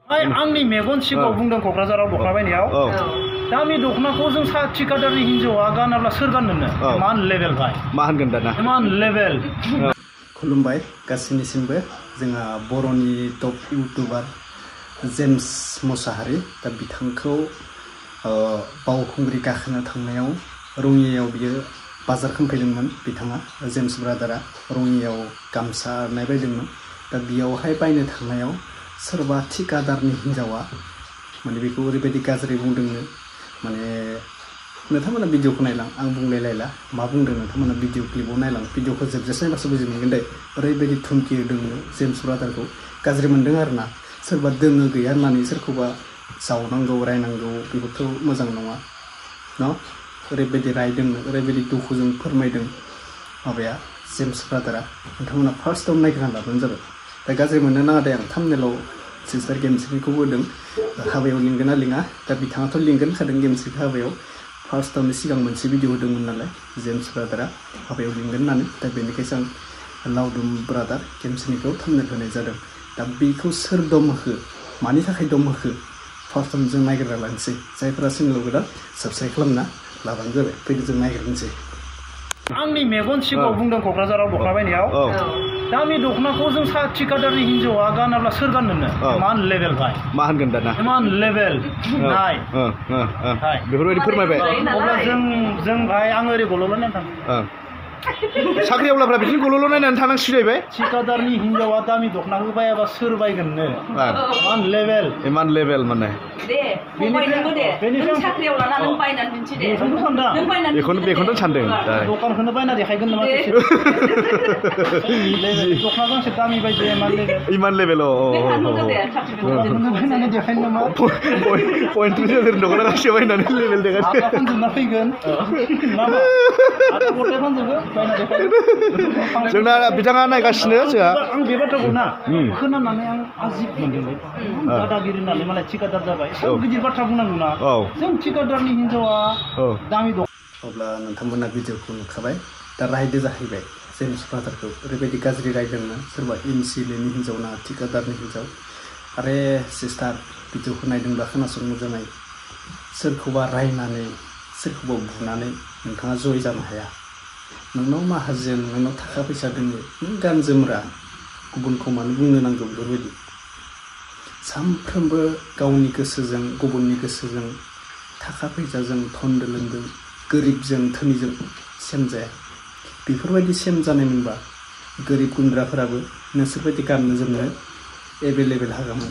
आंनि मेगन सिगाङाव बुंदों क'क्राझाराव दखना बायनायाव दामि दखनाखौ जों थिकादारनि हिनजावा गानाब्ला सोर गाननो इमान लेभेल भाई मा होनगोन दाना इमान लेभेल खुलुमबाय गासैनिसिमबो जोंहा बर'नि टप इउटुबार जेम्स मोसाहारि दा बिथांखौ बावखुंग्रि गाखोनो थांनायाव रङियायाव बियो बाजार खालामफैदोंमोन बिथाङा जेम्स ब्रादारा रङियायाव गामसा आरनाय बायदोंमोन दा बेयावहाय बायनो थांनायाव सोरबा थिकादारनि हिनजावा माने बेखौ ओरैबायदि गाज्रि बुंदोंनो माने नोंथांमोना भिडिअखौ नायलां आं बुंलायलायला मा बुंदों नोंथांमोना भिडिअ क्लिपाव नायलां भिडिअखौ जोबजासे नायबासो बुजि मोनगोन दे ओरैबायदि धुमखि होदोंनो जेम्स ब्रादारखौ गाज्रि मोनदों आरोना सोरबा दोङो गैया होननानै सोरखौबा जावनांगौ रायनांगौ बेफोरथ' मोजां नङा न' ओरैबायदि रायदोंनो ओरैबायदि दुखुजों फोरमायदों माबाया जेम्स ब्रादारा नोंथांमोना फार्स्टआव नायग्रोना लाबानो जाबाय दा गाज्रि मोननो नाङा दे आं थाम्बनेलाव सिस्टार गेमस्रिखौबो होदों हाबायाव लिंगोन ना लिङा दा बिथाङाथ' लिंगोन खादों गेमस्रिखौ हाबायाव फार्स्टआवनो सिगां मोनसे भिडिअ होदोंमोन नालाय जेम्स ब्रादारा हाबायाव लिंगोन होननानै दा बेनिखायसो आं लावदुम ब्रादार गेमस्रिनिखौ थाम्बनेल होनाय जादों दा बेखौ सोर दम होखो मानि थाखाय दम होखो फार्स्टआवनो जों नायग्रोना लानोसै जायफोरा चेनेलाव गोदान साबस्क्राइब खालामना लाबानो जाबाय फैदो जों नायग्रोनोसै आंनि मेगन सिगाङाव बुंदों क'क्राझाराव दखना बायनायाव दामि दखनाखौ जों थिकादारनि हिनजावा गानाब्ला सोर गाननो इमान लेभेल भाई मा होनगोन दाना इमान लेभेल नाय बेफोरबायदि फोरमायबाय अब्ला जों भाई आं ओरै गल'ल' नायनानै थाङो साख्रि आवलाफ्रा बिदिनो गल'ल' नायनानै थानांसिगौलायबाय थिकादारनि हिनजावा दामि दखनाखौ बायाबा सोर बायगोननो इमान लेभेल माने बेखौनो सानदों दखानखौनो बायना देखायगोन नामा दखना गांसे दामि बायदि इमान लेभेल बायनानै देखायनो नामा पइन्ट्रिस हाजार दखना गांसे बायनानै लेभेल देखायनो फानजोबना फैगोन जोंना बिथाङा नायगासिनो जोंहा आं बे बाथ्राखौ ना खोनानानै आं आजिब मोनदों दादागिरि होननानै मालाय थिकादार जाबाय गिदिर बाथ्रा बुंनांगौ ना जों थिकादारनि हिनजावा दामि दं अब्ला नोंथांमोना भिडिअखौ नुखाबाय दा रायदो जाहैबाय जेम्स ब्रादारखौ ओरैबायदि गाज्रि रायदोंनो सोरबा एमसिएलएनि हिनजाव ना थिकादारनि हिनजाव आरे सिस्टार भिडिअखौ नायदोंब्ला खोनासंनो मोजाङै सोरखौबा रायनानै सोरखौबा बुनानै नोंथाङा जय जानो हाया नोंनाव माहाजोन नोंनाव थाखा फैसा दङ नों गान जोमग्रा गुबुनखौ मानो बुंनो नांगौ बेफोरबायदि सानफ्रोमबो गावनि गोसोजों गुबुननि गोसोजों थाखा फैसाजों धन दोलोंजों गोरिबजों धोनिजों सेम जाया बेफोरबायदि सेम जानायमोनबा गोरिब गुन्द्राफोराबो नोंसोरबायदि गाननो जोमनो एभेलेबेल हागामोन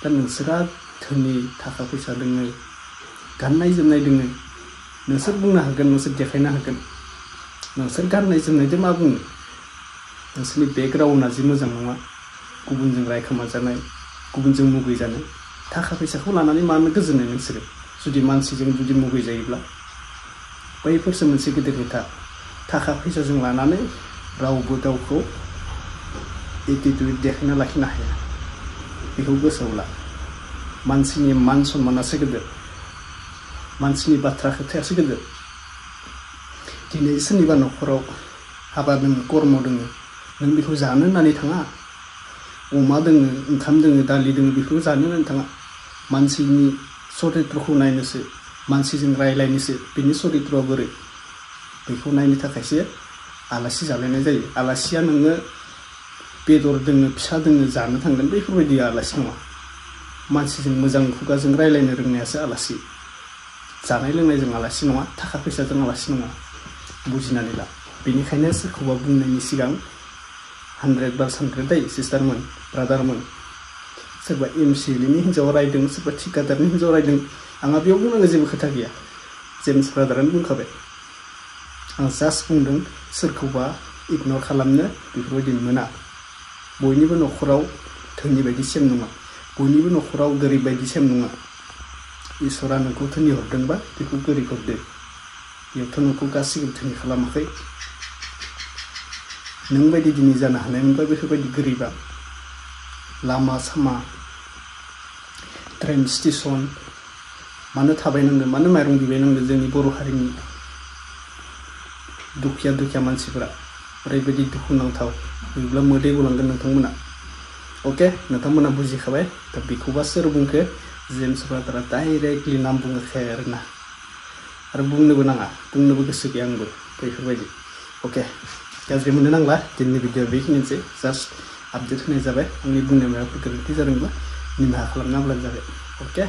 दा नोंसोरा धोनि थाखा फैसा दङ गाननाय जोमनाय दङ नोंसोर बुंनो हागोन नोंसोर देखायनो हागोन नोंसोर गाननाय जोमनायजों मा बुंनो नोंसोरनि बेकग्राउन्डआ जि मोजां नङा गुबुनजों रायखोमा जानाय गुबुनजों मुगैजानाय थाखा फैसाखौ लानानै मानो गोजोननाय नोंसोरो जुदि मानसिजों जुदि मुगैजायोब्ला बैफोरसो मोनसे गिदिर खोथा थाखा फैसाजों लानानै रावबो गावखौ एटिटिउड देखायना लाखिनो हाया बेखौ गोसोआव ला मानसिनि मान सन्मानासो गिदिर मानसिनि बाथ्रा खोथायासो गिदिर दिनै सोरनिबा न'खराव हाबा दङ कर्म दङ नों बेखौ जानो होननानै थाङा अमा दङ ओंखाम दङ दालि दङ बेखौ जानो होननानै थाङा मानसिनि सरित्रखौ नायनोसो मानसिजों रायलायनोसो बिनि सरित्रआ बोरै बेखौ नायनो थाखायसो आलासि जालायनाय जायो आलासिया नोङो बेदर दङ फिसा दङ जानो थांगोन बेफोरबायदि आलासि नङा मानसिजों मोजां खुगाजों रायलायनो रोंनायासो आलासि जानाय लोंनायजों आलासि नङा थाखा फैसाजों आलासि नङा बुजिनानै ला बेनिखायनो सोरखौबा बुंनायनि सिगां 100% दै सिस्टारमोन ब्रादारमोन सोरबा एमसिएलएनि हिनजाव रायदों सोरबा थिकादारनि हिनजाव रायदों आंहा बेयाव बुंनांगौ जेबो खोथा गैया जेम्स ब्रादारानो बुंखाबाय आं जास्ट बुंदों सोरखौबा इगनर खालामनो बेफोरबायदि मोना बयनिबो न'खराव धोनि बायदि सेम नङा बयनिबो न'खराव गोरिब बायदि सेम नङा इसोरा नोंखौ धोनि हरदोंबा बेखौ गोरिब हरदो बेयावथ' नोंखौ गासैबो धोनि खालामाखै नों बायदि दिनै जानो हानायमोनबा बेफोरबायदि गोरिबा लामा सामा ट्रेन स्टेसन मानो थाबायनांगो मानो माइरं बिबायनांगो जोंनि बर' हारिनि दुखिया मानसिफोरा ओरैबायदि दुखुनांथाव बिदिब्ला मोदै गलांगोन नोंथांमोना अके नोंथांमोना बुजिखाबाय दा बेखौबा सोर बुंखो जेम्स ब्रादारा डाइरेक्टलि नाम बुंखाया आरोना आरो बुंनोबो नाङा बुंनोबो गोसो गैया आंबो बेफोरबायदि अके गाज्रि मोननो नांला दिनैनि भिडिअ बेखिनिसै जास्ट आपडेट होनाय जाबाय आंनि बुंनाय माबाफोर गोरोन्थि जादोंब्ला निमाहा खालामना होब्लानो जाबाय अके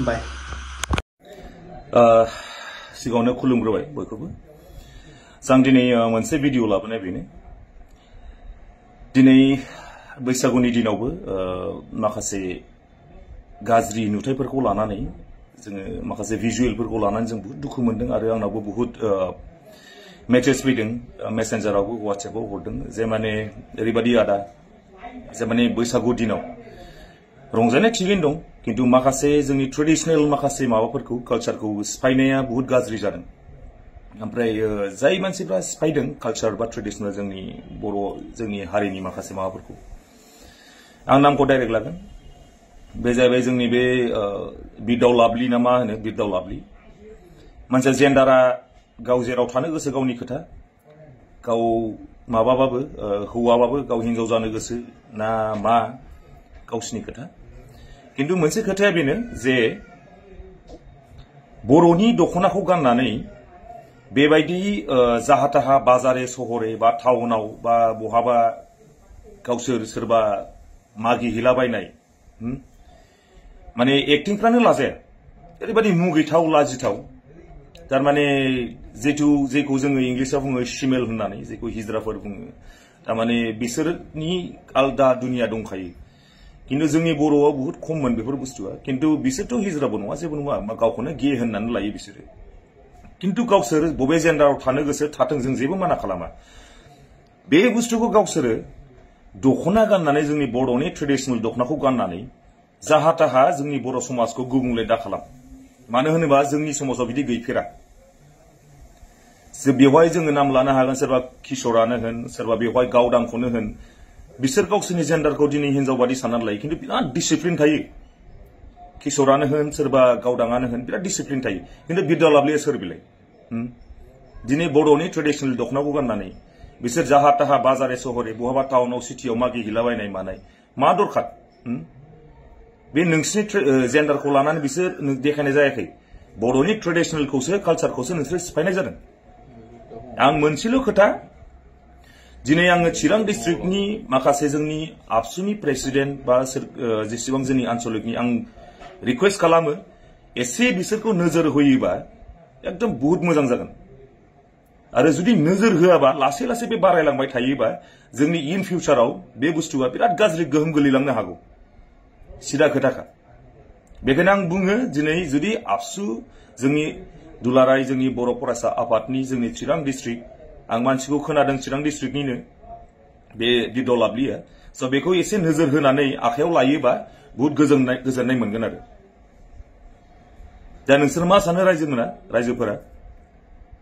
बाय सिगाङावनो खुलुमग्रोबाय बयखौबो जों दिनै मोनसे भिडिअ लाबोनाय बेनो दिनै बैसागुनि दिनावबो माखासे गाज्रि नुथायफोरखौ लानानै जोङो माखासे भिजुएलफोरखौ लानानै जों बहुत दुखु मोनदों आरो आंनावबो बहुत मेसेज फैदों मेसेन्जारावबो WhatsAppआव हरदों जे माने ओरैबायदि आदा जे माने बैसागु दिनाव रंजानाय थिगैनो दं किन्तु माखासे जोंनि ट्रेडिशनेल माखासे माबाफोरखौ कालचारखौ सिफायनाया बहुत गाज्रि जादों ओमफ्राय जाय मानसिफ्रा सिफायदों कालचार बा ट्रेडिशनेल जोंनि बर' जोंनि हारिनि माखासे माबाफोरखौ आं नामखौ डाइरेक्ट लागोन बे जाहैबाय जोंनि बे बिरदाव लाबलि ना मा होनो बिरदाव लाबलि मानसिया जेन्डारा गाव जेराव थानो गोसो गावनि खोथा गाव माबाबाबो हौवाबाबो गाव हिनजाव जानो गोसो ना मा गावसिनि खोथा किन्तु मोनसे खोथाया बेनो जे बर'नि दख'नाखौ गाननानै बेबायदि जाहा थाहा बाजारे सहरे बा टाउनाव बा बहाबा गावसोर सोरबा मागिहैलाबायनाय माने एक्टिंफ्रानो लाजाया ओरैबायदि मुगैथाव लाजिथाव तारमाने जेखौ जोङो इंलिसाव बुङो शिमेल होननानै जेखौ हिजराफोर बुङो तारमाने बिसोरनि आलदा दुनिया दंखायो किन्तु जोंनि बर'आव बहुत खममोन बेफोर बुस्थुआ किन्तु बिसोरथ' हिजराबो नङा जेबो नङा गावखौनो गे होननानै लायो बिसोरो किन्तु गावसोर बबे जेन्डाराव थानो गोसो थाथों जों जेबो माना खालामा बे बुस्थुखौ गावसोरो दख'ना गाननानै जोंनि बर'नि ट्रेडिशनेल दख'नाखौ गाननानै जाहा थाहा जोंनि बर' समाजखौ गुबुंले दा खालाम मानो होनोबा जोंनि समाजाव बिदि गैफेरा बेवहाय जोङो नाम लानो हागोन सोरबा किशोरानो होन सोरबा बेवहाय गावदांखौनो होन बिसोर गावसोरनि जेन्डारखौ दिनै हिनजाव बादि साननानै लायो किन्तु बिराद डिसिप्लिन थायो किशोरानो होन सोरबा गावदाङानो होन बिराद डिसिप्लिन थायो किन्तु बिरदाव लाबलिया सोर बिलाय दिनै बर'नि ट्रेडिशनेल दख'नाखौ गाननानै बिसोर जाहा थाहा बाजारे सहरे बहाबा टाउनाव सिटियाव मागिहैलाबायनाय मानाय मा दरखार बे नोंसिनि जेन्डारखौ लानानै बिसोर देखायनाय जायाखै बर'नि ट्रेडिशनेलखौसो कालचारखौसो नोंसोर सिफायनाय जादों आं मोनसेल' खोथा दिनै आङो चिरां डिस्ट्रिक्टनि माखासे जोंनि आबसुनि प्रेसिडेन्ट बा जेसेबां जोंनि आन्चलिकनि आं रिकुवेस्ट खालामो एसे बिसोरखौ नोजोर होयोबा एकदम बहुत मोजां जागोन आरो जुदि नोजोर होआबा लासै लासै बे बारायलांबाय थायोबा जोंनि इन फिउचाराव बे बुस्थुआ बिराद गाज्रि गोहोम गोलैलांनो हागौ सिदा खोथाखा बेखायनो आं बुङो दिनै जुदि आबसु जोंनि दुलाराय जोंनि बर' फरायसा आफादनि जोंनि चिरां डिस्ट्रिक्ट आं मानसिखौ खोनादों चिरां डिस्ट्रिक्टनिनो बे बिरदाव लाबलिया स' बेखौ एसे नोजोर होनानै आखायाव लायोबा बहुत गोजोननाय मोनगोन आरो दा नोंसोर मा सानो रायजोफोरा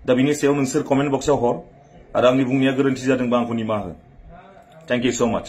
दा बिनि सायाव नोंसोर कमेन्ट बक्सआव हर आरो आंनि बुंनाया गोरोन्थि जादोंबा आंखौ निमाहा हो थेंक इउ स' माच